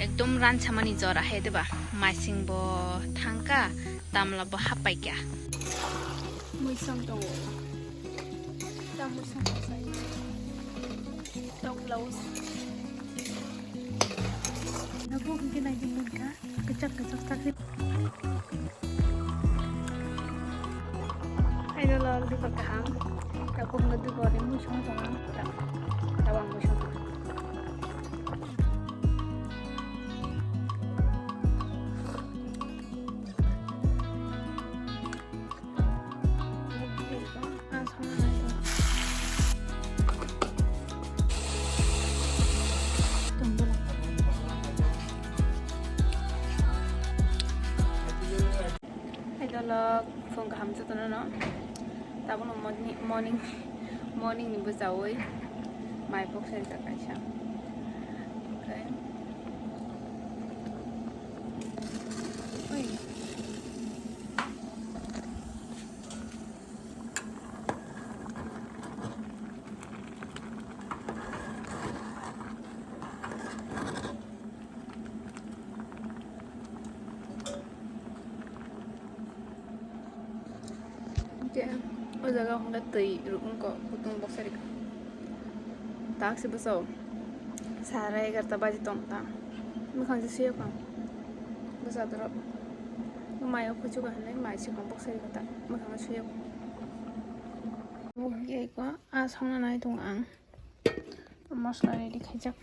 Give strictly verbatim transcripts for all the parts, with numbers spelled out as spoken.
Ekdom ransamani jora hai diba, maising bo thangka, tamla bo hapaika. Muisong tongo. Ta muisong tongo. Tok blouse. Nabo hingke nai di mungka. Kechak kechak chakri. Hai dolo, duka kaham. Tabuk no duka ni muisong tongo. Ta, tabang muisong tongo. Hai dolo, phung kaham jotono no. Tabukno morning, morning, morning ni bwchawi mai boksai jak kaisa. Okay. Oi. Hingke o jaga o hwnkhai twi rwngkok, kutung boksa rikha. Tak se bwsao sare egarta baji tong ta. Mwkhang se suyokha bwsa dorop. Mai o phuchuka hinwi mai sikon boksa rikha ta mwkhang o suyokha. Bo hingke eko a songna nai tongo ang. Mosla ready khaijak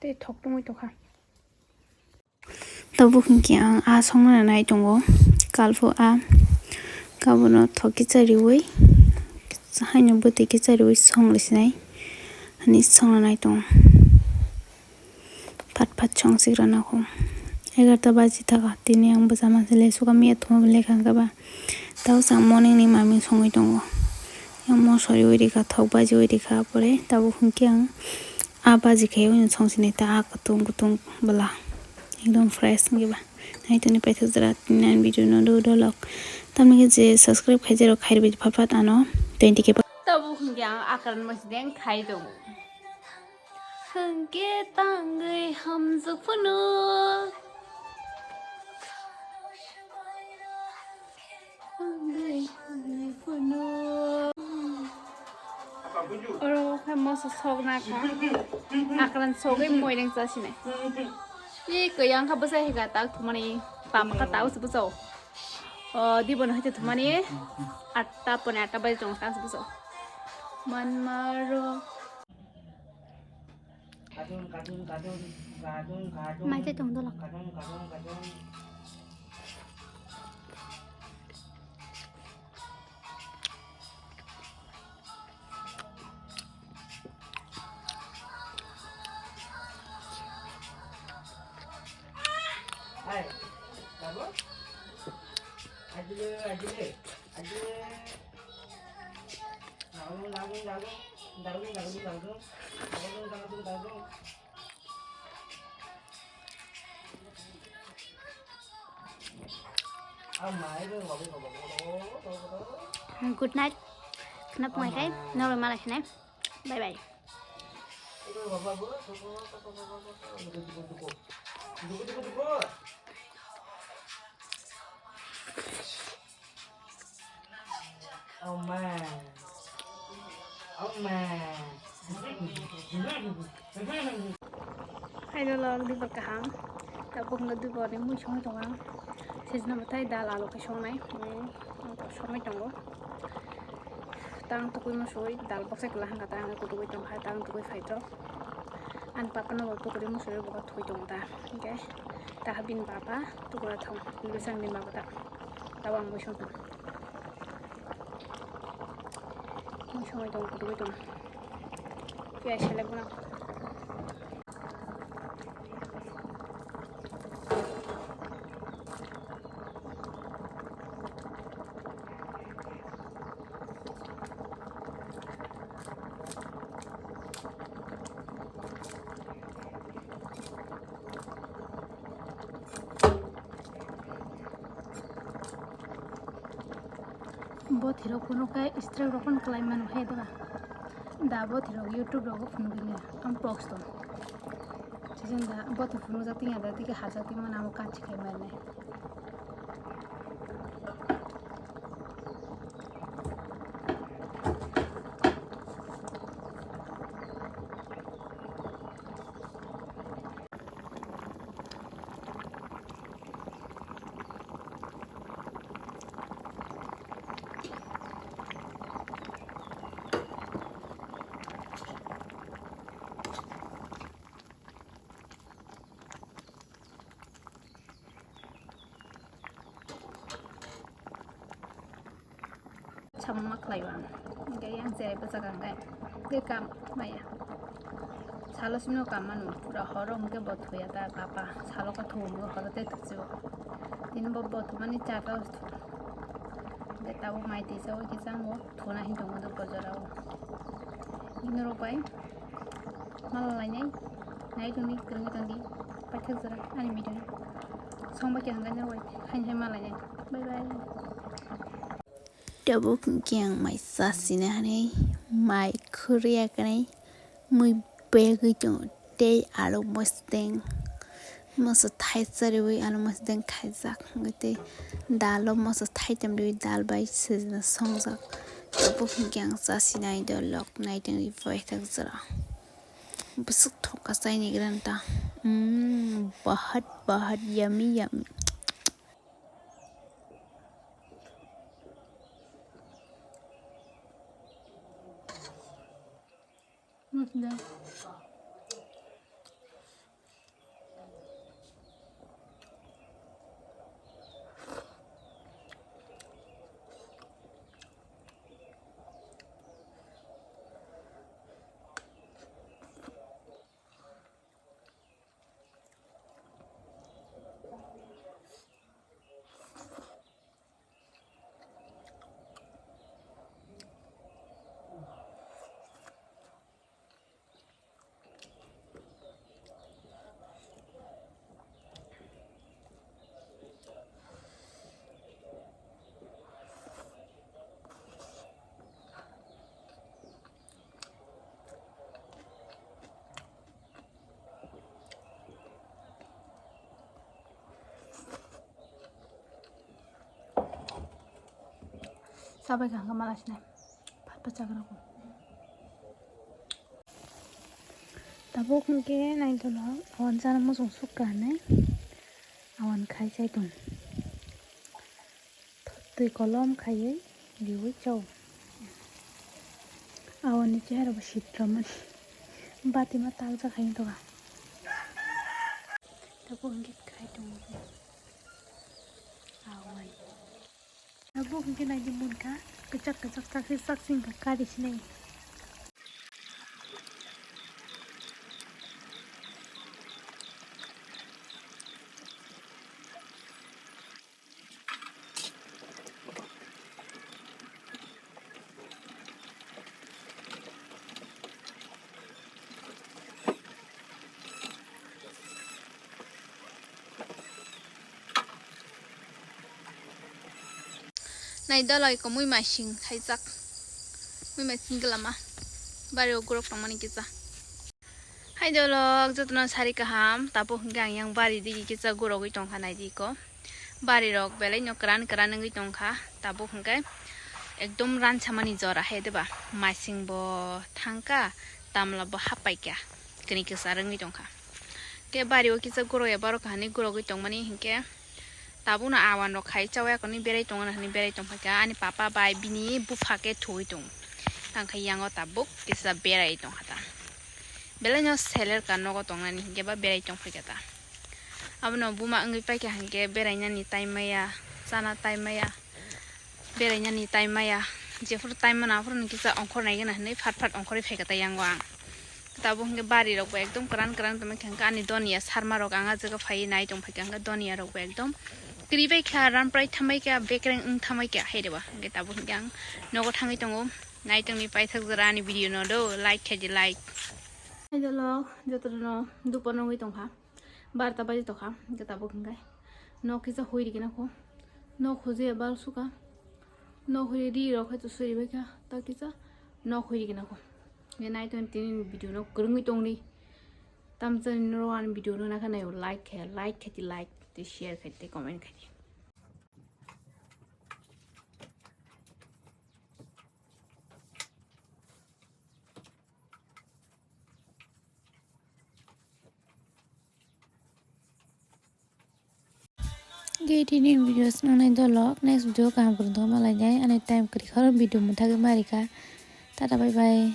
tei thok tungwi tongkha. Tabuk hingke ang a songna nai tongo, kalpho a kabono thok kisa riwi, haino bwtwi kisa riwi song rwsinai, hani songna nai tongo. Phat phat song sigra nokho. Egarta baji thaga, tini ang bwsa manse le suka miya thuma lekha hwnkhe ba. Tao sa morning ni maming songwi tongo. Yang mosori wi rikha, thok baji wi rikha, apore tabuk hwnkhe ang a baji khe uni song sinai ta a kutung kutung bwla. Ekdom fresh wngkhe ba. Nai toni paithak jora tini ani video no do do lok. Tamni khe je subscribe khaijak rok khairwi phat phat ano twenty K. Tabuk hwnkhe ang akran masdeng khai tongo. Hwnkhe tangwi hamjak phano. Tangwi hamjak phano. Oro khe moso sok na kha. Akran sogwi moireng chasinai. Ni kwya wngkha bwsa hika tak thumani pama kha tao se bwsao. O dibono hai thumani atta pone atta bai tong tak se bwsao. Manmaro. Mai tei tong dolo. Good night. Khna pung ai khai, norok malai khnai. Bye bye. Oh man. Oh man. Hai dolo, dibor kaham. Tabuk no dibor ni mui songwi tongo ang. Sejna mwtai dal alu khe songnai. Hmm, ang tok songwi tongo. Tang tukui mosoi dal boksa kela hangka ta ang kutugui tongkha, tang tukui phaito. Ang papa no bo tukuri mosoi bo thoi tongo ta. Hingke ta bini papa tukura thong. Bisang bini papa ta. Tabang mui song tong. Mui songwi tong, kutugui tong. Piyaj selek bono. Bothirok phunukhe strike rok phano kwlai mano hai diba? Da bothirok YouTube rogo phunukgwi maya, ang post tong. Jeng da bothor phunukjak tongya da, tei khe hajak tongmani amo kachi khai mannai. Samung ma khlai o ang. Hingke yang cherai bwchak ang khe. Tei kam maya. Salo sino kam manu. Pura horo hingke bo thuya ta papa. Salo khe thu hingke horo tei thukchibo. Tini bo, bo thumani chata o thu. Hingke tabuk mai twi chaui khe chang bo. Thuna hin tongo do bo jora o. Hino rok bai. Mala lainai. Nai tongdi, kwrwngwi tongdi. Paithak jora ani video. Songba khe hwnkhai nai wai. Hain hai mala lainai. Bye bye. Tabuk hwnkhe ang mai chasina hinwi mai khwrwi ya kwnwi mui begwi tongo tei alu mosodeng moso thaisa riwi alu mosodeng khaijak hwnkhe tei dal o moso thaitam riwi dal bai swijna songjak tabuk hwnkhe ang chasinai dolok naitongdi paithak jora bwswk thoka chaini granta mm bahut bahut yummy yummy. Sabai kha hwnka mala sinai. Phat phat chagra ko. Tabuk hwnkhe naitolo awan chana muchung sukha hinwi awan khai chai tong. Twi kolom khaiwi riwi chao. Awan ni chehara bo sitramani. Bati ma taljak hai wngtokha. Tabuk hwnkhe khai tongo. Awan. Abo hwnkhe naidi munkha, kwchak kwchak chakhe chak singkha kari sinai. Nai doloi ko mui masing khaijak. Mui masing glama. Bari o gurok tongmani kisa. Hai dolok jotono sari kaham. Tapo hwnkhe ang yang bari digi kisa gurogwi tongkha naidi ko. Bari rok belai no kwran kwran wngwi tongkha. Tabuk hwnkhe ekdom ransamani jora hai deba. Masing bo thangkha, tamla bo hapaikha. Kini kisa wngwi tongkha. Ke bari o kisa gurok ya borok kahani gurogwi tongmani hinkhe tabukno awan rok khai chawi akonwi berai tongo hinwi berai tongphaikha. Ani papa bai bini bupha khe thuwi tongo. Tangkha yango tabuk kisa berai tongkha ta. Belai no seler ka nogo tongnani hinkhe ba berai tongphaikha ta. Abono buma wngwi paikha hinkhe berainani time maya, chana time maya, berainani time maya. Jephuru time mana aphuru ni kisa ongkhor naigwna hinwi phat phat ongkhorwi phaikha ta yango ang. Tabuk hwnkhe bari rok bo ekdom kwran kwran tongma khe hwnkhe ani donia sarma rok ang ah jaga phaiwi nai tongphaikha hwnkhe donia rok bo ekdom kwrwi bai kha, ramprai thambai kha, bekreng wng thambai kha hai reba. Hwnkhe tabuk hwnkhe ang nogo thangwi tongo, nai tongni paithak jora ani video no do, like khaidi like. Hai dolok jotono dupo nongwi tongkha. Barta baji tokha, hwnkhe tabuk hwnkhe nok kisa hui rikhe nakho, nok hujiya bal sukha, nok hui ri rok hai to suri bai kha, ta kisa nok hui rikhe nakho. Hwnkhe nai tong tini video no kwrwngwi tongdi, Tamsani noro ani video no nakha nayo, like khe, like khe di, like di, share khe di, comment khe di. Gate ini videos nang nai dolok, next video kaham kurang thok malai nai, ani time kri khoro video muthagwi marika. Tata, bye bye.